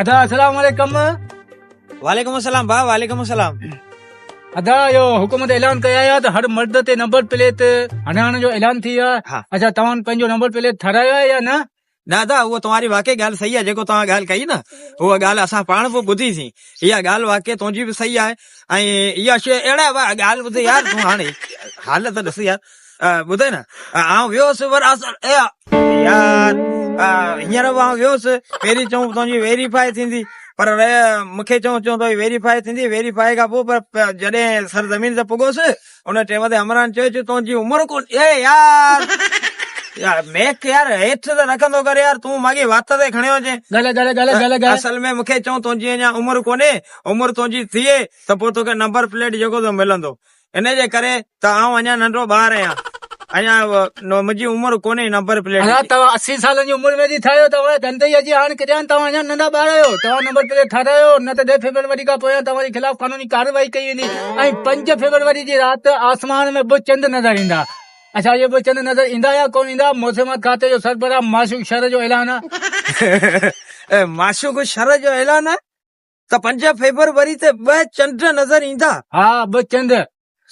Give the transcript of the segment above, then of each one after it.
ادا السلام عليڪم. وعليڪم السلام ڀاء وعليڪم السلام. ادا اهو حڪومت اعلان ڪيا آهي ته هر مرد تي نمبر پليٽ هڻائڻ جو اعلان ٿي ويو آهي. اڇا توهان پنهنجو نمبر پليٽ ٺهرايو آهي يا نه؟ نه ادا اهو توهان جي واقعي ڳالهه صحيح آهي جيڪو توهان ڳالهه ڪئي نه اها ڳالهه اسان پاڻ به ٻڌي سين اها ڳالهه واقعي تنهنجي به صحيح آهي ۽ اها شيء اهڙا ڳالهه ٻڌ يار تون هاڻي حالت ڏس يار ٻڌ نه آئون ويو هوس پر يار هينئر به آئون ويو هوس پهرين چئون تنهنجي ويريفائي ٿيندي پر مونکي چئون چئون تو ويريفائي ٿيندي ويريفائي کان پوء پر جڏهن سرزمين تي پڳوس ان ٽيم تي عمران چيو چي تنهنجي عمر ڪون اي يار يار ميڪ يار هيٺ ته رکندو ڪر يار تون ماڳي وات تي کڻيو اچين ڳالهه ڳالهه ڳالهه ڳالهه ڳالهه اصل ۾ مونکي چئون تنهنجي اڃا عمر ڪونهي عمر تنهنجي ٿئي ته پوء توکي نمبر پليٽ جيڪو ته ملندو ان جي ڪري ته آئون اڃا ننڍو ٻار آهيان اڃا منهنجي عمر ڪونهي نمبر پليٽ ادا توهان 80 سالن جي عمر ۾ ٿي ٺاهيو توهان ڏند ئي اچي هاڻ ڪريا آهن توهان اڃا ننڍا ٻار آهيو توهان نمبر پليٽ ٺارايو نه ته ڏهه فيبروري کان پويان توهان جي خلاف قانوني ڪارروائي ڪئي ويندي ۽ پنج فيبروري جي رات آسمان ۾ به چنڊ نظر ايندا اڇا اهي به چنڊ نظر ايندا يا ڪونه ايندا موسميات کاتي جو سربراهه معشوق شر جو اعلان آهي. معشوق شر جو اعلان آهي ته پنج فيبروري تي ٻه چنڊ نظر ايندا. ها ٻه چنڊ.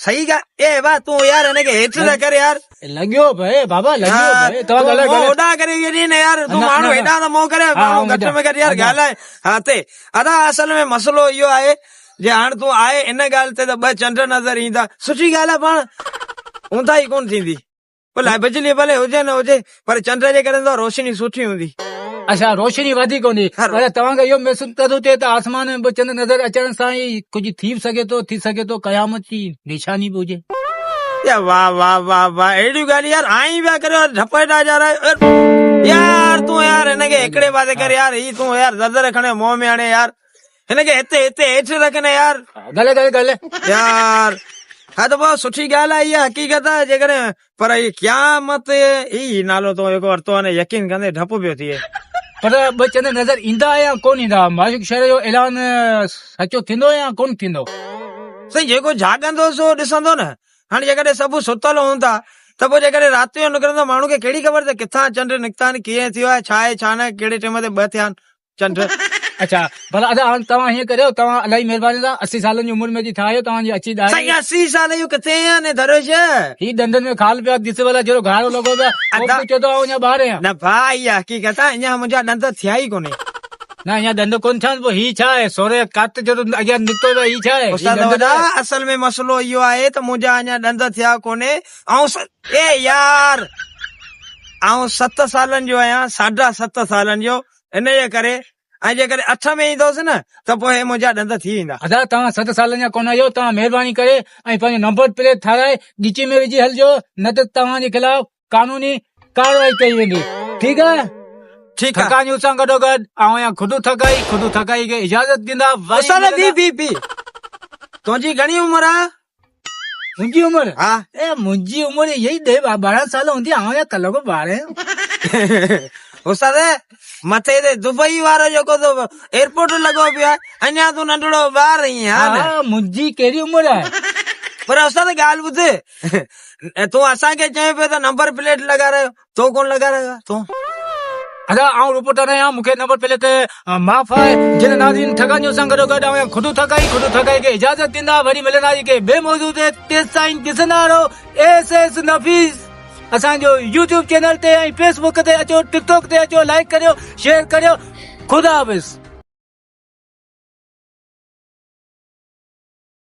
صحيح ڳالهه اي وا تون يار هن کي هيٺ نه ڪر يار. لڳيو پئي بابا لڳيو پئي توهان ڳالهايو ڳالهايو هوڏانهن ڪري ويهي نه يار تون ماڻهو هيڏانهن ته منهن ڪري ماڻهو گهٽ ۾ گهٽ يار ڳالهائي ها تي ادا اصل ۾ مسئلو اهو آهي جي هاڻ تون آهي ان ڳالهه تي ته ٻه چنڊ نظر ايندا سٺي ڳالهه آهي پاڻ اونداهي ڪونه ٿيندي ڀلا بجلي ڀلي هجي نه هجي پر چنڊ جي ڪري ته روشني سٺي هوندي. اڇا روشني وڌيڪ هوندي پر توهان کي اهو محسوس نٿو ٿئي ته آسمان ۾ به چنڊ نظر اچڻ سان ئي ڪجهه ٿي به سگهي ٿو ٿي سگهي ٿو قيامت جي نشاني به هجي. يا واه واه واه واه اهڙيون ڳالهيون يار آئين پيا ڪريو ڍپ هيٺان يار يار تون يار هن کي هڪڙي پاسي ڪر يار هي تون يار زدر کڻي منهن ۾ هڻي يار هن کي هتي هتي هيٺ رک نه يار. گل گل گل. يار ها ته بابا سٺي ڳالهه آهي اها حقيقت آهي جيڪڏهن پر هي قيامت هي نالو تو جيڪو ورتو آهي نه يقين ڪندي ڍپ پيو ٿئي. پر ٻه چند نظر ايندا يا ڪون ايندا معشوق شهر جو اعلان سچو ٿيندو يا ڪون ٿيندو. سائين جيڪو جاڳندو سو ڏسندو نه هاڻي جيڪڏهن سڀ ستل هوندا ته پوء جيڪڏهن رات جو نڪرندو ماڻهو کي ڪهڙي خبر ته ڪٿان چنڊ نڪتا آهن ڪيئن ٿيو آهي ڇا آهي ڇا نه ڪهڙي ٽيم تي ٻه ٿيا آهن چنڊ. اڇا ڀلا ادا هاڻ توهان هيئن ڪريو توهان الاهي مهرباني سان 80 سالن جي عمر ۾ اچي ٿيا آهيو توهان جي اچي ڏاهي. سائين 80 سال جو ڪٿي آهيان ني درويش. هي ڏندن ۾ خال پيا ڏس ڀلا جهڙو گهارو لڳو پيو آهي پوء به چئي ٿو آئون اڃا ٻار آهيان. نه ڀاء اها حقيقت آهي اڃا منهنجا ڏند ٿيا ئي ڪونهي. نه اڃا ڏند ڪونه ٿيا آهن پوء هي ڇا آهي سوري ڪات جهڙو اڳيان نڪتو پيو آهي هي ڇا آهي. استاد وڏا اصل ۾ مسئلو اهو آهي ته منهنجا اڃا ڏند ٿيا ڪونهي آئون اي يار آئون ست سالن جو آهيان ساڍا ست سالن جو انهيء ڪري ۽ جيڪڏهن اٺ ۾ ايندوس نه ته پوء منهنجا ڏند ٿي ويندا. ادا توهان ست سالن جا ڪونه آهيو توهان مهرباني ڪري ۽ پنهنجو نمبر پليٽ ٺاهرائي ڳچي ۾ وجهي هلجو نه ته توهان جي خلاف قانوني ڪارروائي ڪئي ويندي ٺيڪ آهي. ٺيڪ آهي. ٿڪا نيوز سان گڏو گڏ آئون آهيان خدو ٿڪائي خدو ٿڪائي کي اجازت ڏيندا وري استاد ملندا. بي بي بي تنهنجي گهڻي عمر آهي؟ منهنجي عمر ها اي منهنجي عمر اها ئي ڏهه ٻارهن سال هوندي آئون اڃا ڪلهه ڪو ٻار آهيان. استاد مٿي تي دبئي وارو جيڪو تو ايئرپورٽ لڳو پيو آهي اڃا تون ننڍڙو ٻار آهين ها نه؟ ها منهنجي ڪهڙي عمر آهي. پر استاد ڳالهه ٻڌ تون اسان کي چئين پيو ته نمبر پليٽ لڳارايو تو ڪون لڳارايو آهي تون. ادا آئون رپورٽر آهيان مونکي نمبر پليٽ معاف آهي جن ناظرين ٺڳان جو سان گڏو گڏ آئون خدو ٿڪائي خدو ٿڪائي کي اجازت ڏيندا وري ملنداسين ڪنهن ٻئي موضوع تي تيستائين ڏسندا رهو ايس ايس نفيس اسان جو يوٽيوب چينل تي ۽ فيس بڪ تي اچو ٽڪ ٽاڪ تي اچو لائڪ ڪريو شيئر ڪريو خدا حافظ.